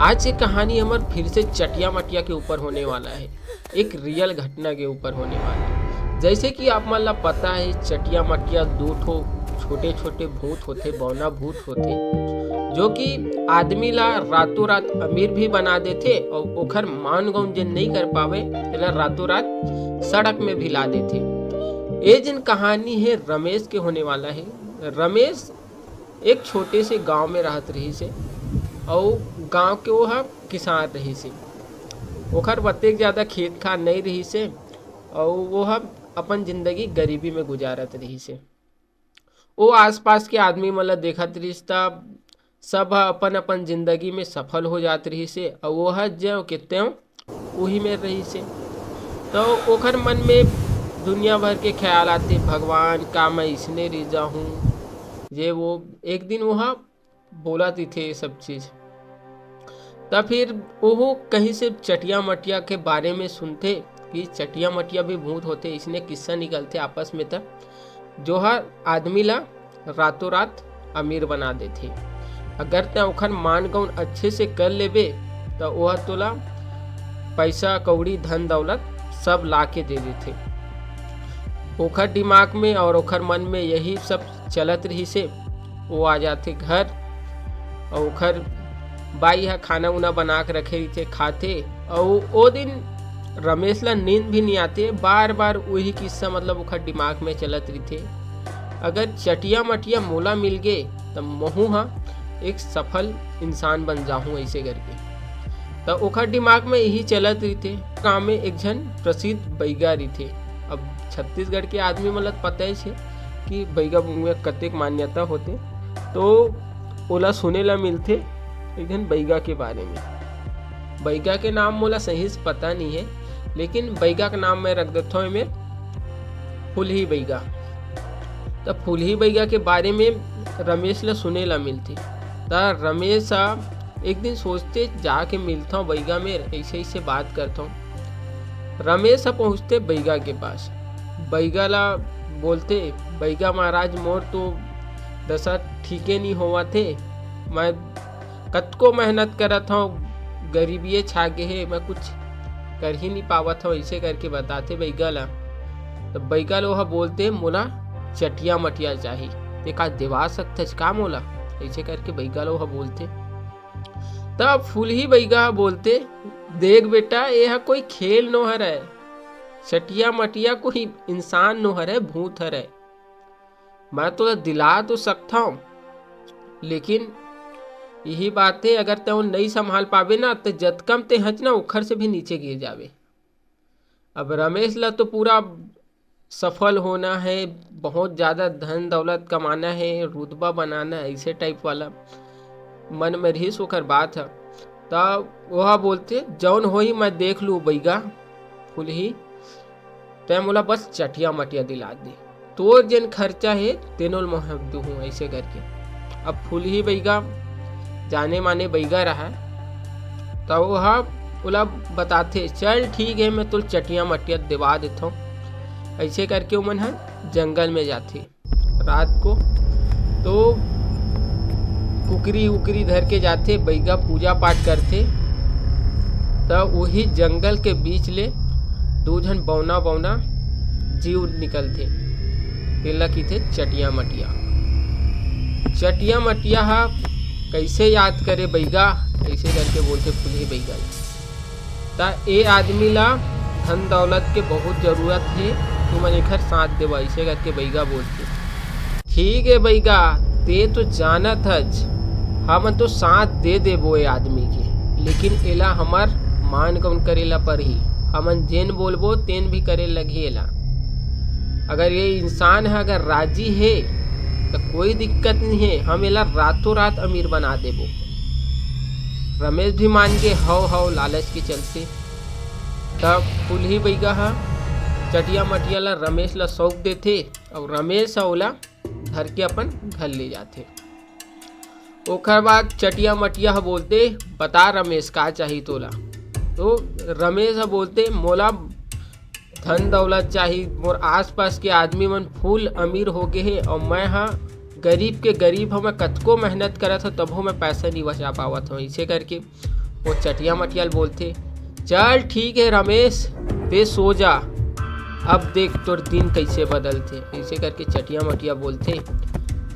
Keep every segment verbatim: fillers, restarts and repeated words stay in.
आज के कहानी हमर फिर से चटिया मटिया के ऊपर होने वाला है, एक रियल घटना के ऊपर होने वाला है। जैसे कि आप मन ला पता है, चटिया मटिया दो ठो छोटे छोटे भूत होथे, बौना भूत होथे, जो कि आदमी ला रातों रात अमीर भी बना देथे और ओखर मान गौन जेन नहीं कर पावे, तेला रातों रात सड़क में भी ला देथे। ये जिन कहानी है रमेश के होने वाला है। रमेश एक छोटे से गांव में रहत रहिस हे, अउ गांव के वो ह किसान रहिस हे। ओखर ओतेक ज़्यादा खेत खार नइ रहिस हे, अउ वो ह अपन जिंदगी गरीबी में गुजारत रहिस हे। वो आसपास के आदमी मन ल देखत रहिस, त सब ह अपन-अपन जिंदगी में सफल हो जात रहिस हे, अउ वो ह ज्यों के त्यों उही में रहिस हे। तो ओखर मन में दुनिया भर के ख्याल आथे, "भगवान, का मैं इसने रह जाहूँ?" जे वो एक दिन वो ह बोलत रहिथे ये सब चीज। त फिर ओहू कहीं से चटिया मटिया के बारे में सुनथे कि चटिया मटिया भी भूत होथे, इसने किस्सा निकलथे आपस में, त जो ह आदमी ला रातों रात अमीर बना देथे। अगर तैं ओखर मान गौन अच्छे से कर लेबे, त ओह तोला पैसा कौड़ी, धन दौलत सब ला के दे देथे। ओखर दिमाग में और ओखर मन में यही सब चलत रहिस हे। वो आ जाथे घर, और ओखर बाई ह खाना उना बना के रखे रहिथे, खाथे। और वो दिन रमेश ला नींद भी नहीं आते, बार बार वही किस्सा, मतलब, ओखर दिमाग में चलत रहिथे। अगर चटिया मटिया मोला मिल गे, त महू ह एक सफल इंसान बन जाहूँ, ऐसे करके। त ओखर दिमाग में यही चलत रहिथे। गाँव में एक झन प्रसिद्ध बैगा रहिथे। अब छत्तीसगढ़ के आदमी मन ल पता ही छे कि बैगा में कतेक मान्यता होथे। तो ओला सुने ला मिलथे एक झन बैगा के बारे में। बैगा के नाम मोला सही से पता नहीं है, लेकिन बैगा के नाम मैं रख देथव एमे, फुलही बैगा। त फुलही बैगा के बारे में रमेश ला सुने ला मिलथे। त रमेश ह एक दिन सोचथे, "जाके मिलथव बैगा में, ऐसे ऐसे बात करथव।" रमेश ह पहुँचथे बैगा के पास। बैगा ला बोलथे, "बैगा महाराज, मोर तो दशा ठीके नहीं होवत हे। मैं कतको मेहनत करत हव, गरीबिये छा गे हे, मैं कुछ कर ही नहीं पावत हव," ऐसे करके बताथे बैगा ला। त बैगा ल ओह बोलथे, "मोला चटिया मटिया चाही, ते का देवा सकथच का मोला?" ऐसे करके बैगा ल ओह बोलथे। तब फुलही बैगा ह बोलथे, "देख बेटा, ये ह कोई खेल नो हरय, चटिया मटिया कोई इंसान नो हरय, भूत हरय। मैं तोला दिला तो सकथव, लेकिन यही बात हे, अगर तैं नहीं संभाल पाबे ना, त जतकम तैं हच ना, ओखर से भी नीचे गिर जाबे।" अब रमेश ला तो पूरा सफल होना है, बहुत ज़्यादा धन दौलत कमाना है, रुतबा बनाना है, ऐसे टाइप वाला मन में रहिस ओकर बात ह। त ओहा बोलथे, "जौन होही मैं देख लू बैगा फुलही, तैं मोला बस चटिया मटिया दिला दे, तोर जेन खर्चा हे तेनो ल मैं दुहूँ," ऐसे करके। अब फुलही बैगा जाने माने बैगा रहा, त ओहा ओला बताथे, "चल ठीक है, मैं तोला चटिया मटिया देवा देथव।" ऐसे करके ओमन ह जंगल में जाथे रात को। तो कुकरी उकरी धर के जाथे, बैगा पूजा पाठ करथे, त वही जंगल के बीच ले दो झन बौना बौना जीव निकलथे, तेला कहिथे चटिया मटिया। चटिया मटिया ह कैसे याद करे बैगा, ऐसे करके बोलथे फुलही बैगा ल। त ए आदमी ला धन दौलत के बहुत जरूरत हे, तुमन एखर साथ देवा, ऐसे करके बैगा बोलथे। "ठीक हे बैगा, ते तो जानत हच, हमन तो साथ दे देबो ए आदमी के, लेकिन एला हमर मान गौन करे ला परही, हमन जेन बोलबो तेन भी करे लगही एला। अगर ये इंसान ह अगर राजी हे त कोई दिक्कत नहीं हे, हम एला रातों रात अमीर बना देबो।" रमेश भी मान गे, हव हव लालच के चलते। तब फुलही बैगा ह चटिया मटिया ला रमेश ला सौंप देथे, अउ रमेश ह ओला धर के अपन घर ले जाथे। ओखर बाद चटिया मटिया ह बोलथे, "बता रमेश, का चाही तोला?" तो रमेश ह बोलथे, "मोला धन दौलत चाही, मोर आसपास के आदमी मन फुल अमीर हो गे हे, अउ मैं ह गरीब के गरीब हव, मैं कतको मेहनत करत हव, तभो मैं पैसा नहीं बचा पावत हव।" ऐसे करके वो चटिया मटिया ल बोलथे, "चल ठीक है रमेश, ते सो जा, अब देख तोर दिन कैसे बदलथे।" ऐसे करके चटिया मटिया बोलथे।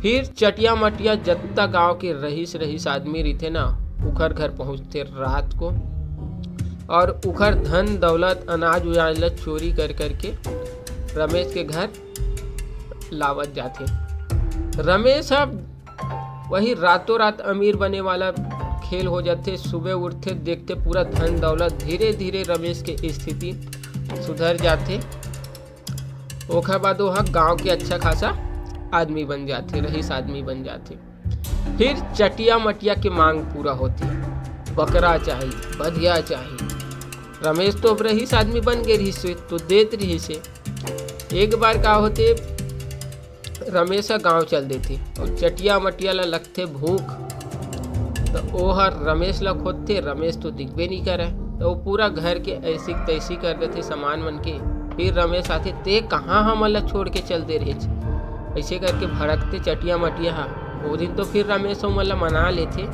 फिर चटिया मटिया जत्ता गांव के रईस रईस आदमी रहिथे ना, उखर घर पहुंचथे रात को, और उखर धन दौलत अनाज उनाज ला चोरी कर करके रमेश के घर लावत जाथे। रमेश अब वही रातों रात अमीर बने वाला खेल हो जाथे। सुबह उठथे, देखथे पूरा धन दौलत, धीरे धीरे रमेश के स्थिति सुधर जाथे। ओखर बाद वो ह गांव के अच्छा खासा आदमी बन जाथे, रईस आदमी बन जाथे। फिर चटिया मटिया के मांग पूरा होथे, बकरा चाही, बधिया चाही। रमेश तो अब रईस आदमी बन गए रहिस हे, तो देत रहिस हे। एक बार का होथे, रमेश ह गांव चल देथे और चटिया मटिया ला लगथे भूख। तो ओ हर रमेश ला खोदथे, रमेश तो दिखबे नहीं करे। तो वो पूरा घर के ऐसी तैसी कर देथे सामान मन के। फिर रमेश आथे, "ते कहाँ हमन ला छोड़ के चल दे रहे?" ऐसे करके भड़कथे चटिया मटिया हा। वो दिन तो फिर रमेश ओमन ला मना लेथे।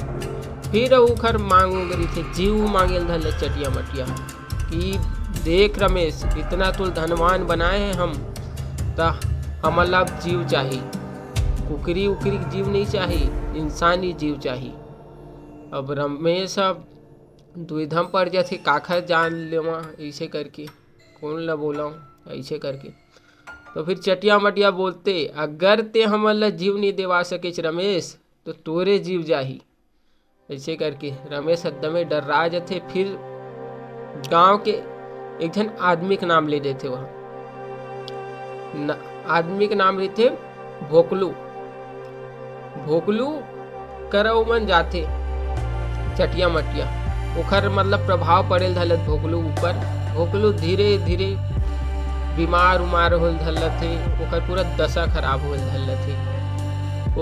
फिर ओखर मांग उंग रहिथे, जीव मांगे ल धर ले चटिया मटिया हा कि, "देख रमेश, इतना तुल धनवान बनाए हैं हम, त हमन ला अब जीव चाही, कुकरी उकरी के जीव नहीं चाही, इंसानी जीव चाही।" अब रमेश अब दुविधा म पड़ जाथे, "काखर जान लेवा ऐसे करके, कौन ला बोलाऊं ऐसे करके।" तो फिर चटिया मटिया बोलथे, "अगर ते हमन ला जीव नहीं देवा सकेच रमेश, तो तोरे जीव जाही।" ऐसे करके रमेश एकदमे डर्रा जाथे। फिर गांव के एक झन आदमी के नाम ले देथे वह। न-, आदमी के नाम रहिथे भोकलू। भोकलू करा ओमन जाथे चटिया मटिया, ओखर मतलब प्रभाव पड़े ल धर लेथे भोकलू ऊपर। भोकलू धीरे धीरे बीमार उमार होल धर लेथे, ओखर पूरा दशा खराब होल धर लेथे।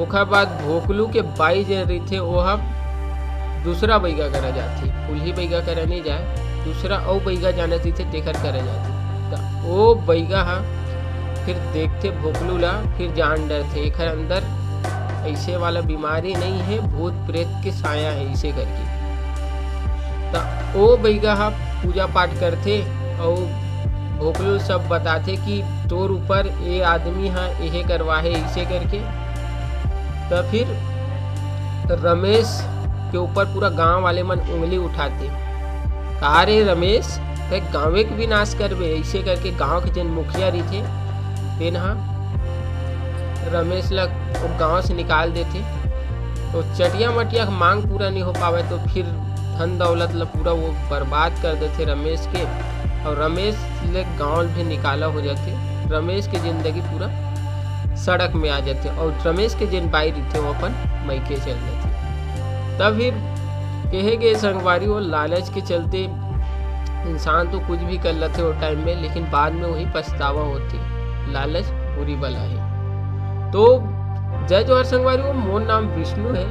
ओखर बाद भोकलू के बाई जे रहिथे, ओह दूसरा बइगा करा जाथे, फुलही बइगा करा नहीं जाए, दूसरा अउ बइगा जानत रहिथे, तेखर करा जाथे। त ओ बइगा ह फिर देखथे भोकलू ला, फिर जान डरथे, एखर अंदर ऐसे वाला बीमारी नहीं है, भूत प्रेत के साया है, इसे करके। त ओ बइगा ह पूजा पाठ करथे अउ भोकलू सब बताथे कि तोर ऊपर ए आदमी ह एहे करवाहे, इसे करके। त फिर रमेश के ऊपर पूरा गांव वाले मन उंगली उठाथे, "का रे रमेश, तै गांवे के विनाश करबे?" ऐसे करके गांव के जेन मुखिया रहिथे, तेन ह रमेश ला ओ गांव से निकाल देथे। तो चटिया मटिया के मांग पूरा नहीं हो पावे, तो फिर धन दौलत ला पूरा वो बर्बाद कर देथे रमेश के, और रमेश ले गांव भी निकाला हो जाथे। रमेश के जिंदगी पूरा सड़क में आ जाथे, और रमेश के जेन बाई रहिथे, वो अपन मइके चल देथे। तब फिर कहे गए संगवारी, वो लालच के चलते इंसान तो कुछ भी कर लेथे वो टाइम में, लेकिन बाद में वही पछतावा होथे। लालच बुरी बला है। तो जय जोहार संगवारी हो, मोर नाम विष्णु है।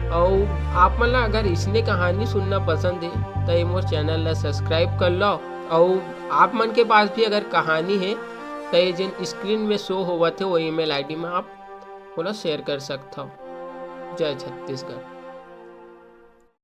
और आप मन ला अगर इसने कहानी सुनना पसंद है, तो ये मोर चैनल ला सब्सक्राइब कर लो। और आप मन के पास भी अगर कहानी है, तो ये जेन स्क्रीन में शो होवत है, वो ईमेल आईडी में आप ओला शेयर कर सकथव। जय छत्तीसगढ़।